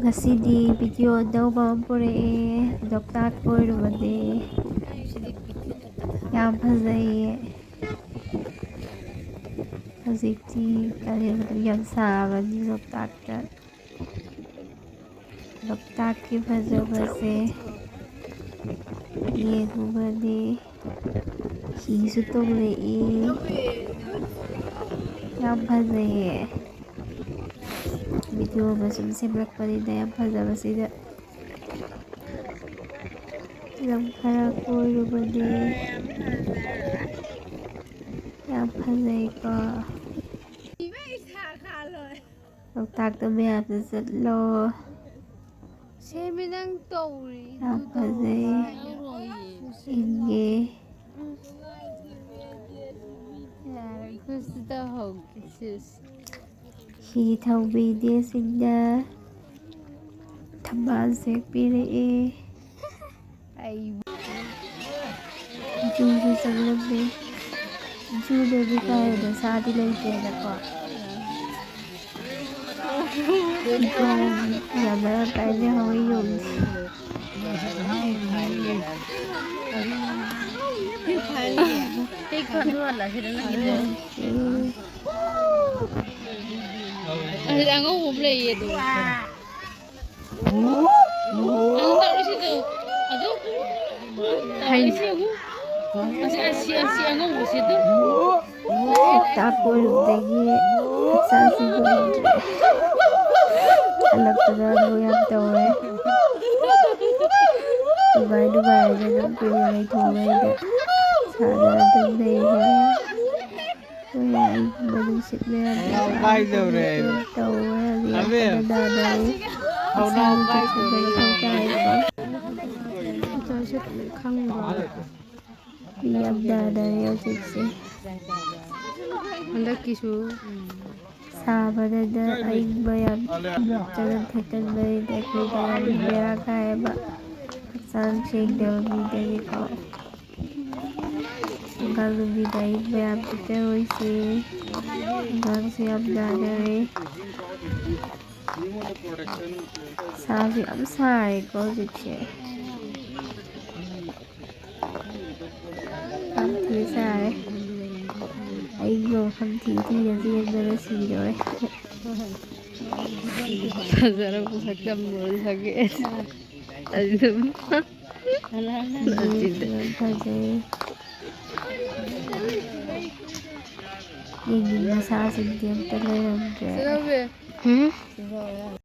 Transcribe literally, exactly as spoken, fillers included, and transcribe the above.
ꯉꯁꯤꯗꯤ ꯚꯤꯗꯤꯑꯣ ꯑꯅꯧꯕ ꯑꯃ ꯄꯨꯔꯛꯑꯦ꯫ ꯂꯣꯛꯇꯥꯛ ꯀꯣꯏꯔꯨꯕꯅꯦ꯫ ꯌꯥꯝ ꯐꯖꯩꯌꯦ꯫ ꯍꯧꯖꯤꯛꯇꯤ ꯀꯥꯂꯦꯟ ꯃꯇꯝ ꯌꯥꯝ ꯁꯥꯕꯅꯤ ꯂꯣꯛꯇꯥꯛꯇ꯫ ꯂꯣꯛꯇꯥꯛꯀꯤ ꯐꯖꯕꯁꯦ ꯌꯦꯡꯉꯨꯕꯅꯦ꯫ ꯍꯤꯁꯨ ꯇꯣꯡꯂꯛꯏ꯫ ꯌꯥꯝ ꯐꯖꯩꯌꯦ꯫ ꯚꯤꯗꯤꯑꯣ ꯑꯃ ꯁꯨꯝ ꯁꯦꯝꯂꯛꯄꯅꯤꯗ ꯌꯥꯝ ꯐꯖꯕꯁꯤꯗ꯫ ꯂꯝ ꯈꯔ ꯀꯣꯏꯔꯨꯕꯅꯦ꯫ ꯌꯥꯝ ꯐꯖꯩꯀꯣ꯫ ꯂꯣꯛꯇꯥꯛꯇ ꯃꯌꯥꯝꯁꯨ ꯆꯠꯂꯣ꯫ ꯁꯦꯝꯃꯦ ꯅꯪ ꯇꯧꯔꯤ꯫ ꯌꯥꯝ ꯐꯖꯩ꯫ ꯏꯪꯉꯦ꯫ ꯌꯥꯔꯦ, ꯈꯨꯠꯁꯨ ꯇꯧꯍꯧꯒꯦ, ꯁꯤꯁ꯫ ꯍꯤ ꯊꯧꯕꯤꯗꯦꯁꯤꯡꯅ ꯊꯝꯕꯥꯜ ꯁꯦꯛꯄꯤꯔꯛꯑꯦ꯫ ꯑꯩ ꯖꯨꯁꯨ ꯆꯪꯂꯝꯃꯦ꯫ ꯖꯨꯗꯗꯤ ꯀꯥ ꯍꯦꯟꯅ ꯁꯥꯗꯤ ꯂꯩꯇꯦꯗꯀꯣ꯫ ꯌꯥꯝ ꯃꯔꯥꯡ ꯀꯥꯏꯅ ꯍꯧꯋꯤ ꯌꯣꯡꯁꯦ꯫ ꯎꯝ꯫ ꯑꯁꯤꯗ ꯑꯉꯧꯕ ꯑꯃ ꯂꯩꯌꯦ ꯑꯗꯣ꯫ ꯑꯗꯨ ꯇꯧꯔꯤꯁꯤꯗ꯫ ꯑꯗꯨ ꯇꯧꯔꯤꯁꯤ ꯑꯃꯨꯛ꯫ ꯑꯁꯤ, ꯑꯁꯤ, ꯑꯁꯤ ꯑꯉꯧꯕꯁꯤꯗ꯫ ꯂꯣꯛꯇꯥꯛ ꯀꯣꯏꯔꯨꯕꯗꯒꯤ ꯍꯛꯆꯥꯡꯁꯤ ꯉꯝꯗ꯭ꯔꯦ꯫ ꯍꯜꯂꯛꯄꯗ ꯑꯗꯨ ꯌꯥꯝ ꯇꯧꯔꯦ꯫ ꯅꯨꯡꯉꯥꯏ ꯅꯨꯡꯉꯥꯏꯔꯒ ꯑꯗꯨꯝ ꯀꯨꯏꯅ ꯂꯩꯊꯣꯛꯑꯒ ꯑꯩꯗꯤ ꯁꯥꯟꯅꯔ ꯑꯗꯨꯝ ꯂꯩꯔꯦ꯫ ꯍꯣꯏ, ꯑꯩꯒꯨꯝꯕ ꯅꯨꯡꯁꯤꯠ ꯃꯌꯥꯝ ꯑꯣ, ꯀꯥꯏꯗꯧꯔꯦ? ꯇꯧꯋꯦ, ꯑꯕꯦ꯫ ꯌꯥꯝꯅ ꯅꯥꯟꯅꯔꯦ꯫ ꯊꯧꯅꯥ ꯍꯛꯆꯥꯡ ꯀꯥꯏꯗꯧꯔꯦ? ꯆꯦꯛꯁꯤꯟꯕ ꯃꯊꯧ ꯇꯥꯏꯀꯣ꯫ ꯈꯪꯕ꯭ꯔꯣ? ꯃꯤ ꯌꯥꯝ ꯅꯥꯅꯔꯦ ꯍꯧꯖꯤꯛꯁꯦ꯫ ꯍꯟꯗꯛꯀꯤꯁꯨ ꯁꯥꯕꯅꯤꯅ ꯑꯏꯪꯕ ꯌꯥꯝ ꯆꯥꯁꯤꯟ ꯊꯛꯆꯤꯟꯕꯅꯤꯅ ꯑꯩꯈꯣꯏꯗ ꯌꯥꯝ ꯕꯦꯔꯥ ꯀꯥꯏꯌꯦꯕ꯫ ꯍꯛꯆꯥꯡ ꯁꯦꯡꯗꯕ ꯃꯤꯗꯗꯤꯀꯣ꯫ ꯑꯉꯥꯡ ꯅꯨꯕꯤꯗ ꯑꯏꯪꯕ ꯌꯥꯝ ꯄꯤꯖꯔꯣꯏꯁꯦ꯫ ꯑꯉꯥꯡꯁꯨ ꯌꯥꯝ ꯅꯥꯅꯔꯦ꯫ ꯃꯤꯉꯣꯟꯗ protection ꯁꯥꯁꯨ ꯌꯥꯝ ꯁꯥꯏꯀꯣ ꯍꯧꯖꯤꯛꯁꯦ꯫ ꯌꯥꯝ ꯊꯤ ꯁꯥꯏ꯫ ꯑꯩꯒꯤ ꯃꯐꯝ ꯊꯤ ꯊꯤꯅ ꯆꯦꯟꯕꯗ ꯁꯤꯗꯣꯔꯦ꯫ ꯐꯖꯔꯕ ꯁꯛꯇꯝ ꯂꯣꯏ ꯁꯛꯑꯦ꯫ ꯑꯗꯨꯝ ꯌꯥꯝ ꯐꯖꯩ꯫ ꯌꯦꯡꯅꯤꯡꯕ ꯁꯥꯁꯤꯡꯗꯤ ꯑꯝꯇ ꯂꯩꯔꯝꯗ꯭ꯔꯦ꯫ ꯎꯝ?